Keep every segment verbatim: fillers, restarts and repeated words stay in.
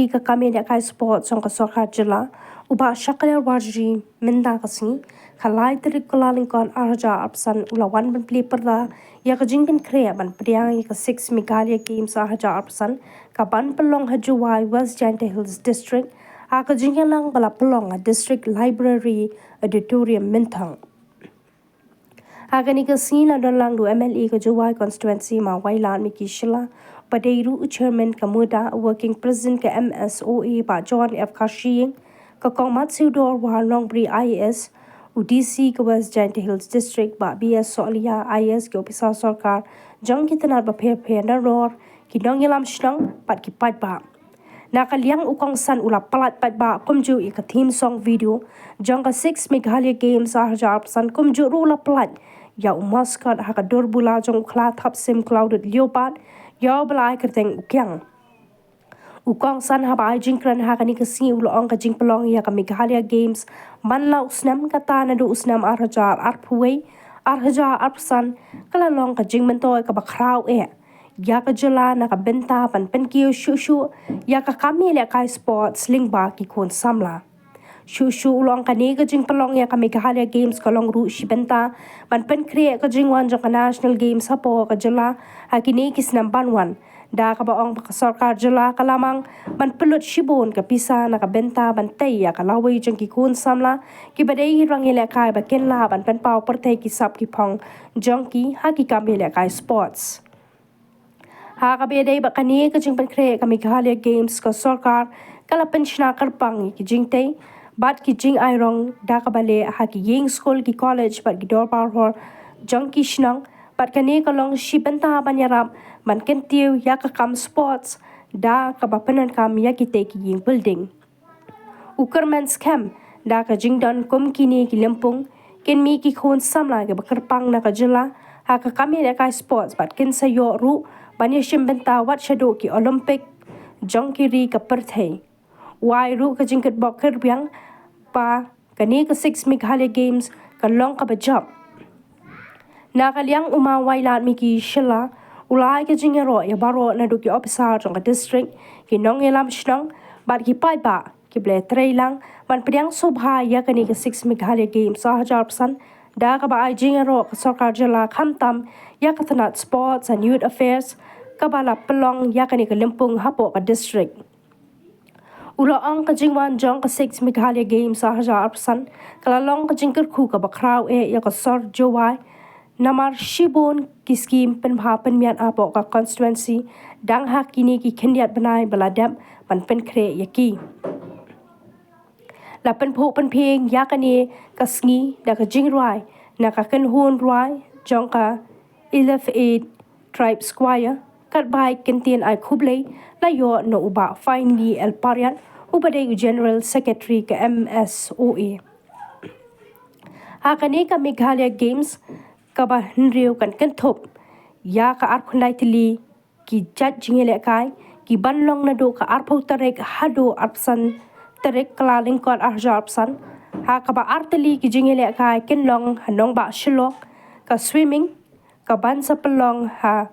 Ka kam ïalehkai sport jong ka sorkar jylla, u Bah Shakliar Warjri, mynta ka sngi, ka lai tarik Kyllalyngkot arhajar arphew san, u la wan ban plie pyrda ïa ka jingpynkhreh ban pdiang ïa ka six Meghalaya Games arhajar arphew san, kaban pynlong ha Jowai, West Jaintia Hills District, ha ka jingïalang ba la pynlong ha District Library Auditorium, Mynthong. Ha kane ka sngi la don lang da u M L A ka Jowai Constituency, Ma Wailadmiki Shylla, ba dei ruh u Chairman ka MUDA, Working President ka M S O A, Bah John F Kharshiing, ka Kong Matsiewdor War Nongbri I A S, u D C ka West Jaintia Hills District, Bah B S Sohliya I A S, ki ophisar sorkar jong ki tnat bapher bapher, nalor ki nongïalam shnong bad ki paidbah. Na ka liang u kongsan u la pyllait paidbah kumjuh ïa ka theme song video jong ka six Meghalaya Games arhajar arphew san, kumjuh ruh u la pyllait ïa u mascot ha ka dur bula jong u khla thapsim Clouded Leopard, ïa uba la ai kyrteng u Kiang. U kongsan haba ai jingkren ha kane ka sngi u la ong ka jingpynlong ïa ka Meghalaya Games man la u snem, kata naduh u snem arhajar arphew wei, arhajar arphew san, ka la long ka jingmyntoi kaba khraw eh ïa ka jylla na ka bynta ban pynkiew shuh shuh ïa ka kam ïalehkai sports lyngba ki khun samla. Shuh shuh u la ong kane ka jingpynlong ïa ka Meghalaya Games ka long ruh shi bynta ban pynkhreh ka jingwan jong ka National Games hapoh ka jylla ha kine ki snem ban wan, da kaba ong ba ka sorkar jylla ka la mang ban pynlut shibun ka pisa na ka bynta ban tei ïa ka lawei jong ki khun samla kiba dei ki nongïalehkai ba kin lah ban pynpaw pyrthei ki sap ki phong jong ki ha ki kam ïalehkai sports. Ha kaba ïadei bad kane ka jingpynkhreh ka Meghalaya Games, ka sorkar ka la pynshna kyrpang ïa ki jingtei bad ki jingairong da kaba leh ha ki ïing skul, ki college bad ki dorbar hor jong ki shnong, bad kane ka long shi bynta ban ïarap ban kyntiew ïa ka kam sports da kaba pyndonkam ïa kitei ki ïing building. U kyrmen skhem da ka jingdon kum kine ki lympung, kin mih ki khun samla kiba kyrpang na ka jylla ha ka kam ïalehkai sports bad kin sa ïoh ruh ban ïashim bynta wat shaduh ki Olympic jong ki ri ka pyrthei. U ai ruh ka jingkyrpad kyrbiang ba kane ka six Meghalaya Games ka long kaba jop. Na ka liang u Ma Wailadmiki Shylla u la ai ka jingïaroh ïa baroh naduh ki ophisar jong ka district, ki nongïalam shnong bad ki paidbah kiba la trei lang ban pdiang sngewbha ïa kane ka six Meghalaya Games arhajar arphew san, da kaba ai jingïaroh ka sorkar jylla khamtam ïa ka tnat Sports and Youth Affairs kaba la pynlong ïa kane ka lympung hapoh ka district. U la ong ka jingwan jong ka six Meghalaya Games arhajar arphew san ka la long ka jingkyrkhu kaba khraw eh ïa ka sor Jowai, namar shibun ki skim pynbha pynmiat hapoh ka constituency dang ha kine ki khyndiat bnai ba la dep ban pynkhreh ïa ki. La pynphuh pynphieng ïa kane ka sngi da ka jingrwai na ka kynhun rwai jong ka L F A Tribe Squire, katba ai kyntien ai khublei la ïoh na u Bah Finely L Pariat, uba dei u General Secretary ka M S O A. Ha kane ka Meghalaya Games kaba hynriew kan kynthup ïa ka arphew khyndai tylli ki jait jingïalehkai kiban long naduh ka arphew tarik haduh arphew san tarik Kyllalyngkot arhajar arphew san, ha kaba ar tylli ki jingïalehkai kin long ha nongbah Shillong, ka swimming, kaban sa pynlong ha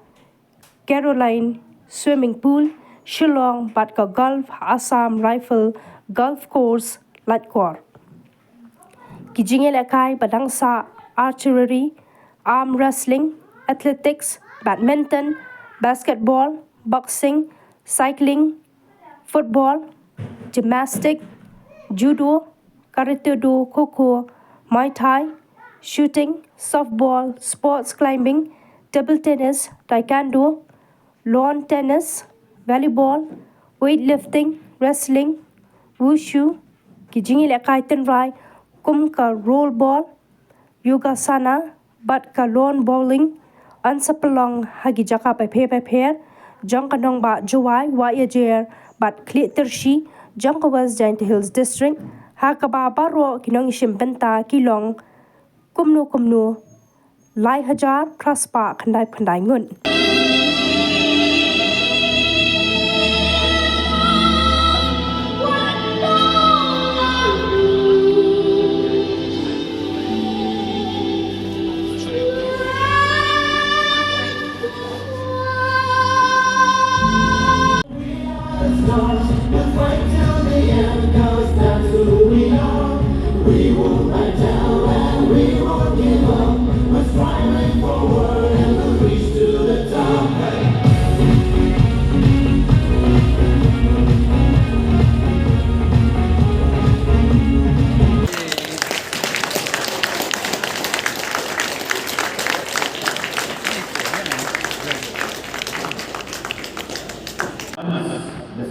Caroline Swimming Pool, Shillong, bad ka golf, Assam Rifle Golf Course, Laitkor. Ki jingïalehkai ba dang sah: archery, arm wrestling, athletics, badminton, basketball, boxing, cycling, football, gymnastic, judo, karate-do, kho-kho, Muay Thai, shooting, softball, sports climbing, table tennis, taekwondo, lawn tennis, volleyball, weightlifting, wrestling, wushu, ki jingïalehkai tynrai kum ka roll ball, yogasana, bad ka lawn bowling, yn sa pynlong ha ki jaka bapher bapher jong ka nongbah Jowai, Wahiajer bad Khliehtyrshi jong ka West Jaintia Hills District, ha kaba baroh ki nongïashim bynta ki long kumno kumno lai hajar phra spah khyndai phew khyndai ngut.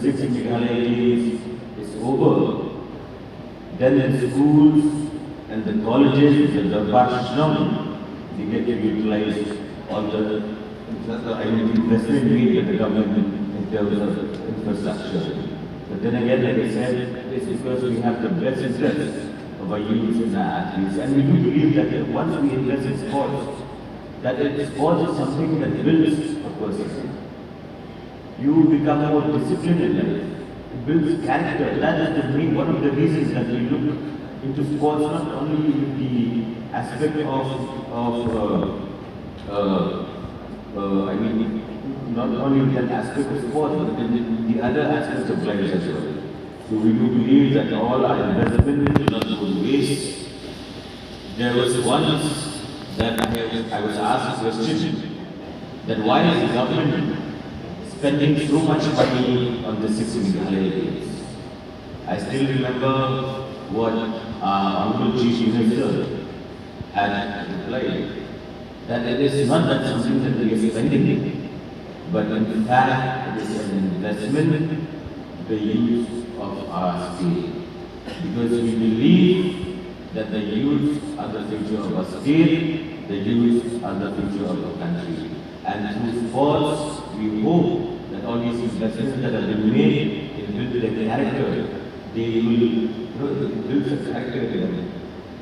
Six Meghalaya Games is over, then the schools and the colleges, the Darbar Shnong, they get to utilize all the, I mean, the investment made by the government in terms of infrastructure. But then again, like I said, it's because we have the best interests of our youths and our athletes. And we do believe that once we invest in sports, that it, sports is something that builds a person. You become more disciplined in life. It builds character. That is the main, one of the reasons that we look into sports, not only with the aspect of, of uh, uh, uh, I mean, not only with that aspect of sports, but then the other aspects of life as well. So we do believe that all our investment will not go to waste. There was once that I, I was asked a question that why is the government spending so much money on the six Meghalaya Games? I still remember what our Honorable Chief Minister had replied, that it is not that something that we are spending, but in fact it is an investment in the youth of our state. Because we believe that the youth are the future of our state, the youth are the future of our country. And through sports, we hope that all these investments that have been made in building their character, they will, you know, build such character in them.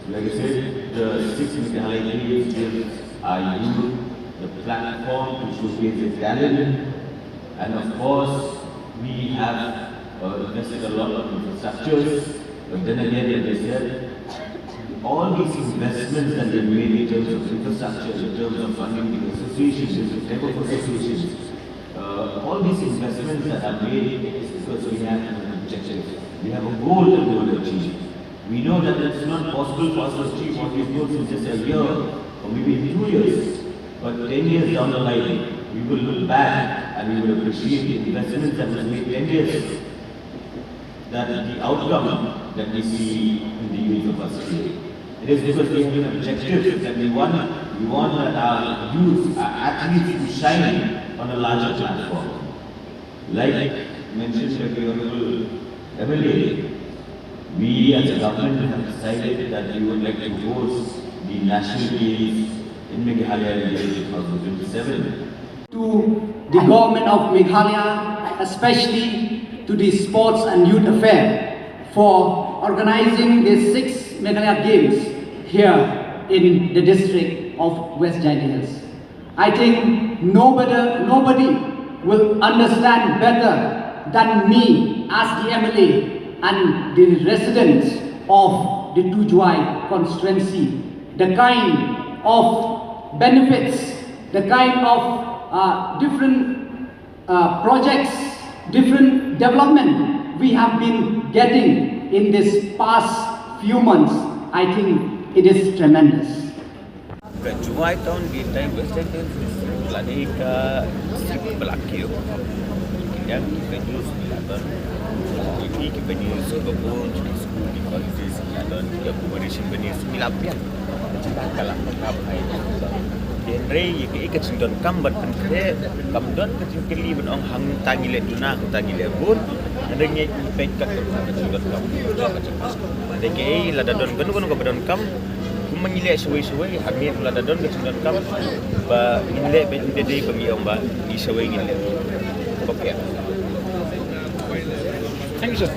So like I said, the six Meghalaya Games gives our youth the platform to showcase their talent. And of course, we have uh, invested a lot of infrastructures. But then again, like I said, all these investments that we made in terms of infrastructure, in terms of funding the associations, in terms of associations, uh, all these investments that are made is because we have an objective. We have a goal that we want to achieve. We know that it's not possible for us to achieve all these goals in just a year or maybe in two years. But ten years down the line, we will look back and we will appreciate the investments that was made ten years, that the outcome that we see in the youth of us today. It is because we have an objective that we want, we want that our youth, our athletes to shine on a larger platform. Like mentioned by the Honorable M L A, we as a government have decided that we would like to host the National Games in Meghalaya in the year two thousand twenty-seven. To the government of Meghalaya, especially to the Sports and Youth Affair, for organizing this six Meghalaya Games here in the district of West Jaintia Hills. I think nobody, nobody will understand better than me as the M L A and the residents of the Tujwai constituency the kind of benefits, the kind of uh, different uh, projects, different development we have been getting in this past few months. I think it is tremendous. Ka Jowai town, di tai West Jaintia Hills District, la dei ka district ba la kiew. Ki dang ki venues ki la don. Ki, ki venues ki ba bun, ki school, ki colleges ki la don, ki accommodation venues ki la biang. Ka la ka ka bai. Hynrei ïa ka, ïa ka jingdonkam ban pynkhreh, kam don ka jingkylli ban ong hangta ngi leh duna, hangta ngi leh bun. Hynrei ngi peit kat ka jingdonkam. Dei kaei, lada don kano kano kaba donkam, kumba ngi leh shawei shawei, hangne lada don ka jingdonkam ba ngin leh bad ngi dei ba ngi ong ba ngi shawei ngin leh. Okay. Thank you, sir.